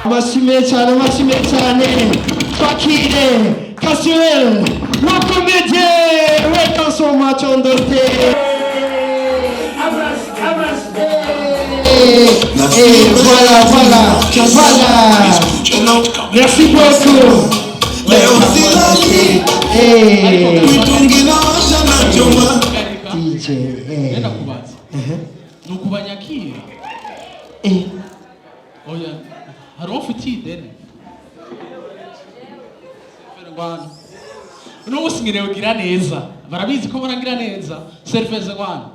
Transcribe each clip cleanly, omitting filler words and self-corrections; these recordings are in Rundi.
Amashimwe cyane, amashimwe cyane. Twakire Casuel le comédien. Welcome so much on the stage. Et voilà, voilà, voilà. Merci beaucoup. Leo silali, Eh, mitungi nawasha na choma. DJ. Nenda kubaza ni ukubanyakira. Oya, hari uwo ufitiye ideni ngwano uno munsi ngenewe ugira neza, barabizi ko barangira neza serivisi. Ngwano,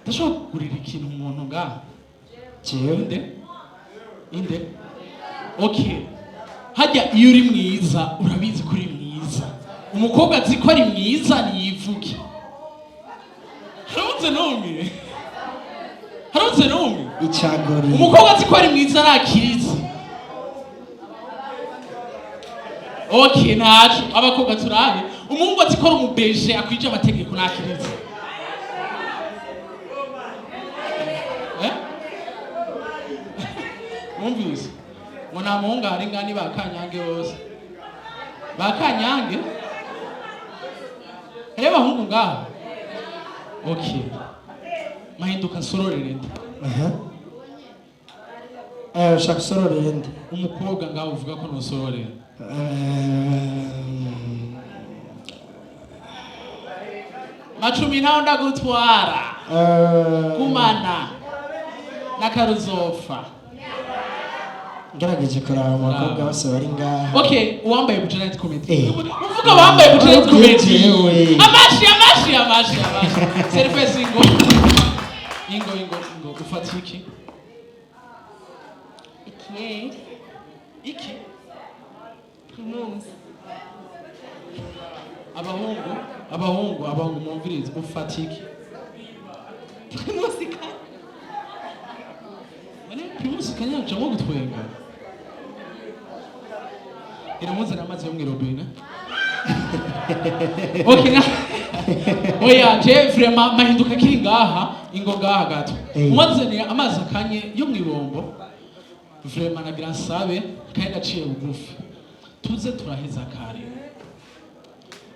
ndashobora kugurira ikintu umuntu ngaha? Jewe. Inde inde? Okay, hajya iyo uri mwiza urabizi ko uri mwiza. Umukobwa azi ko ari mwiza niyivuge. Haramutse n'umwe? Haramutse n'umwe? Icagori. Umukobwa azi ko ari mwiza nakirize. Okay, ntaco. Abakobwa turabe. Umuhungu azi ko ari umubeje akwije amategeko nakirize. Eh? Mwumvise ngo nta muhungu ahari ngani? Ba Kanyange bose, ba Kanyange, hariyo abahungu ngaha. Okay, mahinduka nsororere nde? Aha. Eh, ushaka usororere nde? Umukobwa ngaho uvuga ko ntusororera. Macumi naho ndagutwara. Gumana n'akaruzofa. Ngerageje kuraba mu bakobwa bose bari ngaha. Okay, uwambaye Buja Comedy. Eh. Uvuga wambaye Buja Comedy. Jewe. Amashi, amashi, amashi, amashi. Serivisi, ingo, ingo, ingo, ingo. Ufata iki? Ikiyeri. Iki? Primus. Abahungu, abahungu, abahungu, mumvirize. Ufata iki? Primus kane. Mane Primus kanya jamo gutwenga. Iramuzana amazi yo mw'irobine. Okay, na oya, je vraiment mahinduka kiri ngaha, ingo ngaha gato. Eh. Umazaniye amazi akanye yo mw'ibombo. Vraiment nagira nsabe kandi naciye bugufi. Tuze turaheza kare.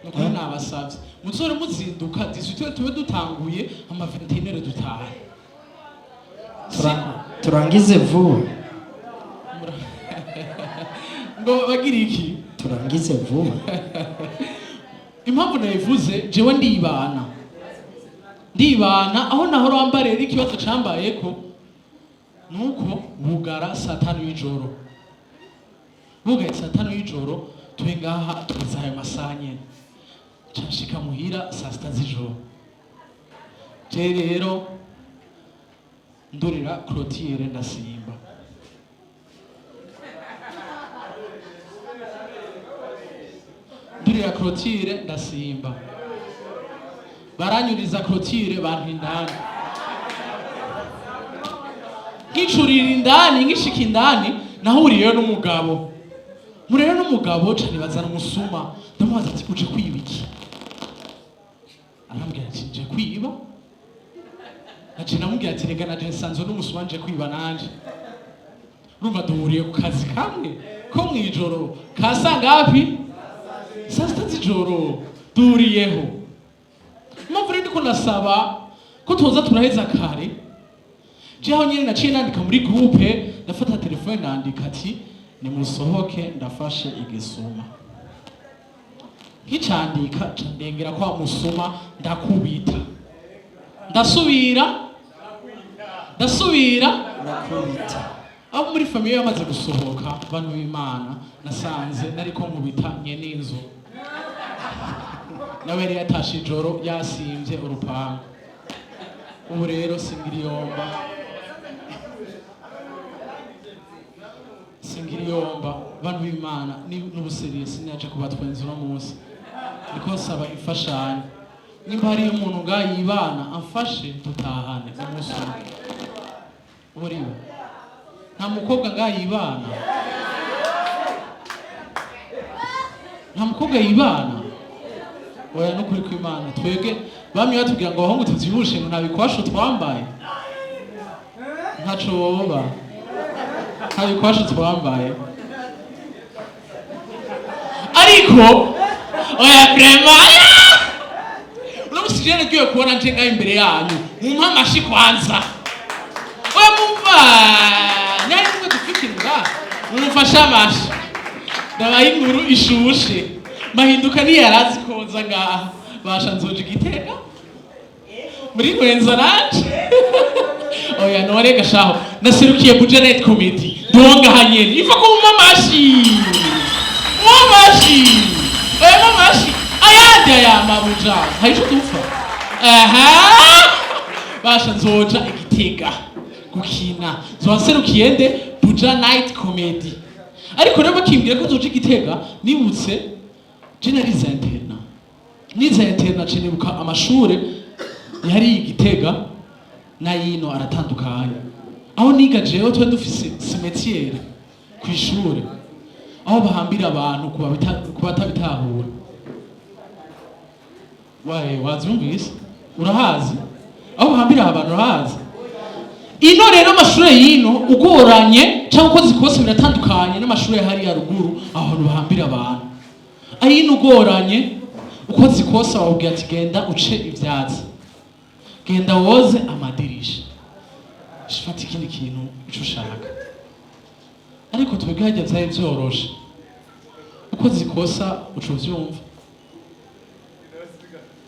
Nukuri nabasavye. Muzore muzinduka 18 tube dutanguye, ama 21 dutahe. Turangize vuba. Ngo bagira iki? Turangize vuba. Impamvu nayivuze, jewe ndibana, ndibana aho nahora wambara. Rero ikibazo cambayeko nuko bugara saa 5 y'ijoro. Bugaye saa 5 y'ijoro, turi ngaha tugeze ayo masaha nyene, nshika muhira saa 6 z'ijoro. Je rero ndurira clôture, ndasimba. Ndurira clôture, ndasimba, baranyuriza clôture, bampa indani. Nkicurira indani, nkishika indani, nahuriyeyo n'umugabo. Murero n'umugabo cane bazana umusuma. Ndamubaza ati: "Uje kwiba iki?" Arambwira ati: "Nje kwiba." Naciye namubwira ati: "Rega naje nsanzwe n'umusuma, nje kwiba nanje." Urumva duhuriye ku kazi kamwe ko mw'ijoro ka saa ngapi? Saa 6 z'ijoro duhuriyeho. Impamvu rero ndiko ndasaba ko tuza turaheza kare, jeho nyine naciye nandika muri groupe, ndafata telefone nandika ati: "Nimusohoke, ndafashe igisuma." Nkicandika ca ndengera kwa musuma, ndakubita, ndasubira, ndasubira. Urakubita. Abo muri famille bamaze gusohoka, bantu b'Imana, nasanze nariko nkubita nyene inzu. Nawe yari yatashe ijoro yasimvye urupangu. Ubu rero singiriyomba, singiriyomba, bantu b'Imana. N'ubuseriye sinaje kubatwenza uno munsi, niko nsaba imfashanyo. Nimba hariyo umuntu ngaha yibana, amfashe dutahane umunsi umwe. Uriwe nta Nta mukobwa ngaha yibana, nta mukobwa yibana. Oya, nukuri kw'Imana, twebwe bamwe batubwira ngo abahungu tuvyibushe, ngo nta bikwashu twambaye, ntaco woba, nta bikwashu twambaye. Ariko oya, vraiment uno musi jewe nagiye kubona nje ngaho imbere yanyu, mumpe amashi kwanza. Oya, mumva nari nimwe dufite ngaha, mumufashe amashi. Ndabaha inkuru ishushe. Mahinduka ntiyarazi koza ngaha. Basha, nzoja Igitega muri Nkwenza nanje. Oya, none gashaho naserukiye Buja Night Comedy ndonga hanyene ifa ko mumpa amashi, mumpa amashi. Oya, mumpa amashi ayandi aya mabuja, hari ico dupfa. Aha basha, nzoja Igitega gukina, nzoba nserukiye nde? Buja Night Comedy. Ariko rero bakimbwira ko nzoja Igitega, nibutse je narize internat, nize internat, ce nibuka amashure yari Igitega n'ayino aratandukanye. Aho niga jewe twari dufise cimetière kw'ishure, aho bahambira abantu ku batabitahura. Wae, wavyumvise? Urahazi aho bahambira abantu? Urahazi? Ino rero amashure yino ugoranye cyangwa uko zikose biratandukanye n'amashure hariya ruguru aho hantu bahambira abantu. Ayino ugoranye uko zikosa wabwira ati: "Genda uce ivyatsi, genda woze amadirisha, fata ikindi kintu ico ushaka." Ariko twebwe harya vyari vyoroshe, uko zikosa uca uvyumva,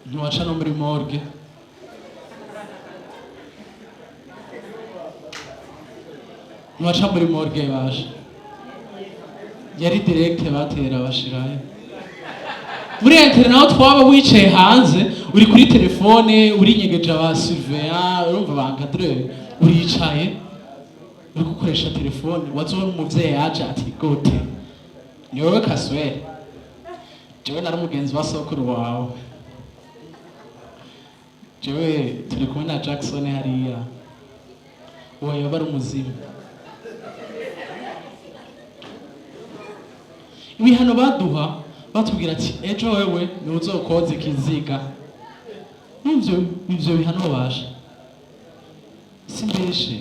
ntiwaca no muri morgue. Ntiwaca muri morgue basha, yari direct batera bashirayo. Muri internat naho twaba wicaye hanze, uri kuri telefone, urinyegeje aba surveillant, urumva ba encadreur, uricaye uri gukoresha telefone, wazobona umuvyeyi yaje ati: "Gute, ni wowe Kaswere? Jewe nari umugenzi wa sokuru wawe, jewe turi kumwe na Jackson hariya." Uwo yoba ari umuzimu. Ibihano baduha, batubwira ati: "Ejo wewe niwe uzokoza ikiziga." N'ivyo ivyo bihano baje simbeshe.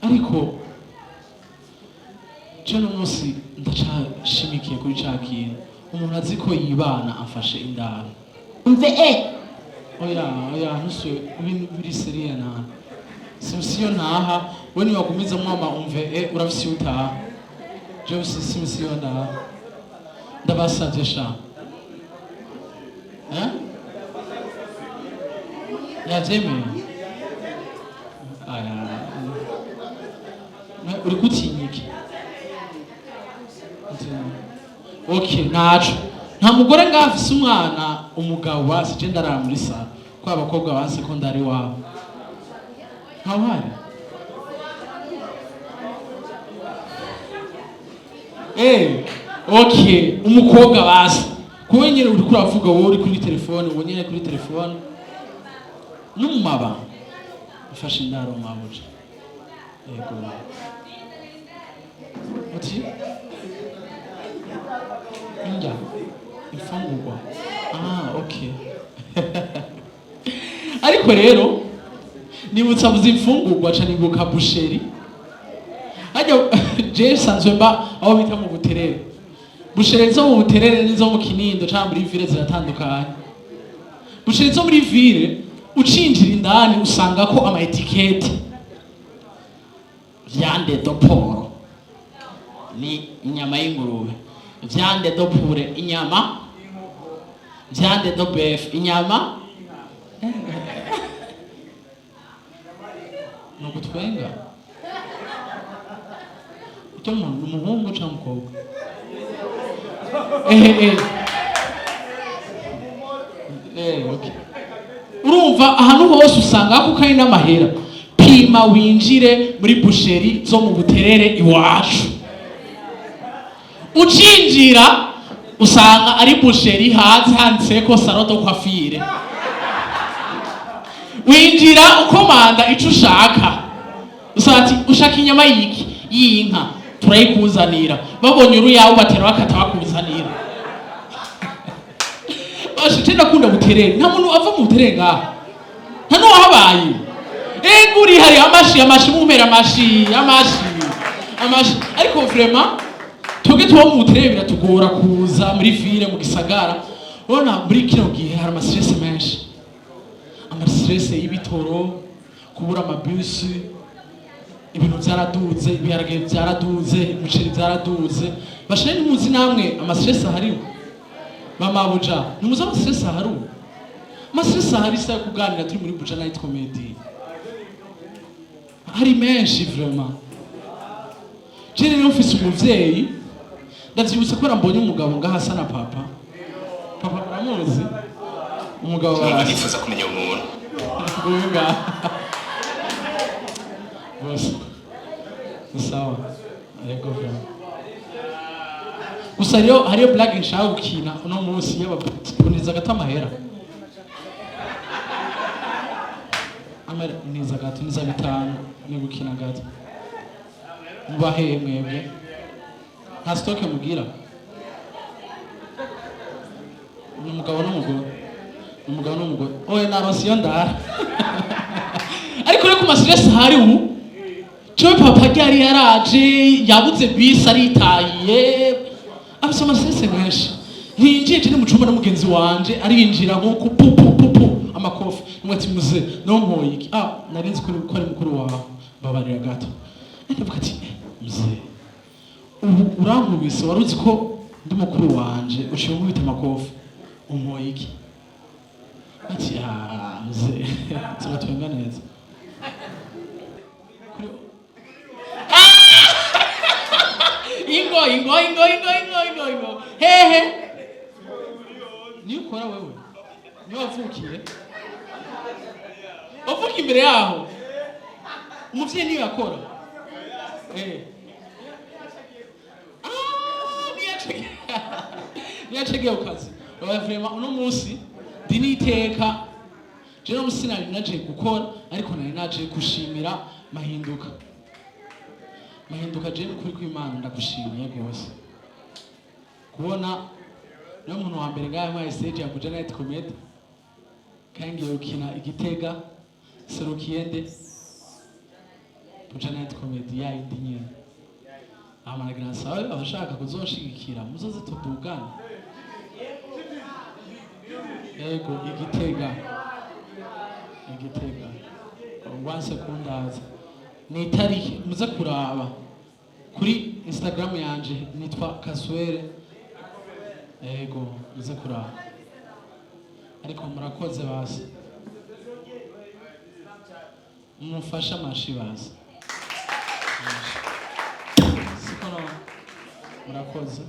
Ariko je no munsi ndacashimikiye kuri ca kintu, umuntu azi ko yibana afashe indaro. Umve e. Oya, oya, ntusuye ibintu biri sérieux nana. Simsiyo ntaha, we niwagumiza mwama umve e, urafise iyo utaha. Jewe simsiyo ndaha, ndabasavye sha. Eh? Yavyemeye? Aya, uri gutinya iki? Okay, ntaco. Nta mugore ngaho afise umwana, umugabo basi. Je ndarara muri salon ko abakobwa banse ko ndari iwabo, ntawuhari. Okay, umukobwa basi, kuba nyine uriko uravuga, wowe uri kuri telefone, uwo nyine kuri telefone n'umumaba ufashe indaro mabuja. Yego, uti indya imfungurwa. Ah, okay. Ariko rero nibutsa avuze imfungurwa ca nibuka boucherie hajya. Je sanzwe mba aho bita mu Buterere. Boucherie zo mu Buterere n'izo mu Kinindo canke muri ville ziratandukanye. Boucherie zo muri ville, ucinjira indani usanga ko ama étiquettes: viande de porc ni inyama y'ingurube, viande de poule inyama, viande de bœuf inyama. Ni ugutwenga icyo muntu ni umuhungu cyangwa umukobwa. Ehe, okay. Urumva ahantu hose usanga ko kari n'amahera. Pima winjire muri boucherie zo mu Buterere iwacu, ucinjira usanga ari boucherie, hanze handitseko salon de coiffure. Winjira ukomanda ico ushaka. Usanga ati ushaka inyama y'iki? Y'inka, turayikuzanira. Babonye uruyawu batera bakata bakuzanira. Basha, je ndakunda Buterere. Nta muntu ava mu Buterere ngaha, nta n'uwahabaye. Ego, uri hari amashi, amashi, mumpera amashi, amashi, amashi. Ariko vraiment twebwe tuba mu Buterere biratugora kuza muri ville, mu gisagara. Urabona muri kino gihe hari ama stress menshi, ama stress y'ibitoro, kubura amabisi, ibintu byaraduze, ibiharage byaraduze, umuceri byaraduze. Bashire, ntimuzi namwe ama stress ahariho? Mama buja, ntimuzi ama stress ahari ubu? Ama stress ahari isa yo kuganira turi muri Buja Night Comedy hari menshi vraiment. Je rero mfise umuvyeyi, ndavyibutse kubera mbonye umugabo ngaha asa na papa. Papa muramuzi? Umugabo Numva wa nifuza kumenya umuntu. Nguyu ngaha bose ni sawa. Yego, vraiment. Gusa hariyo blague nshaka gukina uno munsi y'ababoneza gato amahera. Amahera niza gato, niza 5, ni gukina gato. Mubahe mwebwe, nta stock mugira? Ni umugabo n'umugore, ni umugabo n'umugore. Oya, naronse iyo ndara. Ariko rero ku ma stress hari ubu, jewe papa ryari yaraje yabuze bisi, aritahiye, afise ama stress menshi. Ntinjiye je ni mu cumba na mugenzi wanje, arinjira nkuko pu pu pu pu amakofi. Nimwe ati: "Muze no mpoye iki?" "Ah, nari nzi ko ari mukuru wawe, mbabarira gato." Ndavuga ati: "Eh, muze, ubu urankubise, wari uzi ko ndi mukuru wanje, uciye unkubita amakofi, umpoye iki?" Ati: "Ah, muze, turatwenga neza." Ingo, ingo, ingo, ingo, ingo, ingo, ingo. Hehe, niyo ukora wewe, niyo wavukiye, wavukiye imbere yaho umuvyeyi niyo yakora. Eh. Ah, niyo yacegiye ku kazi. Oya, vraiment uno munsi ndi n'iteka. Je no musi nari naje gukora, ariko nari naje gushimira Mahinduka. Mahinduka, je n'ukuri kw'Imana ndagushimiye rwose kubona niyo muntu wa mbere ngaha mwaye stage ya Buja Night Comedy, kandi ngiye gukina igitega serukiye nde Buja Night Comedy ya yindi nyene. Amaragira nsabe abashaka kuzonshigikira muzoze tudugane. Yego, igitega, igitega wanse kundaza ni itariki muze kuraba kuri Instagram yanje, nitwa Kaswere. Yego, muze kuraba. Ariko murakoze basi, mumufashe amashi basi, siko no murakoze.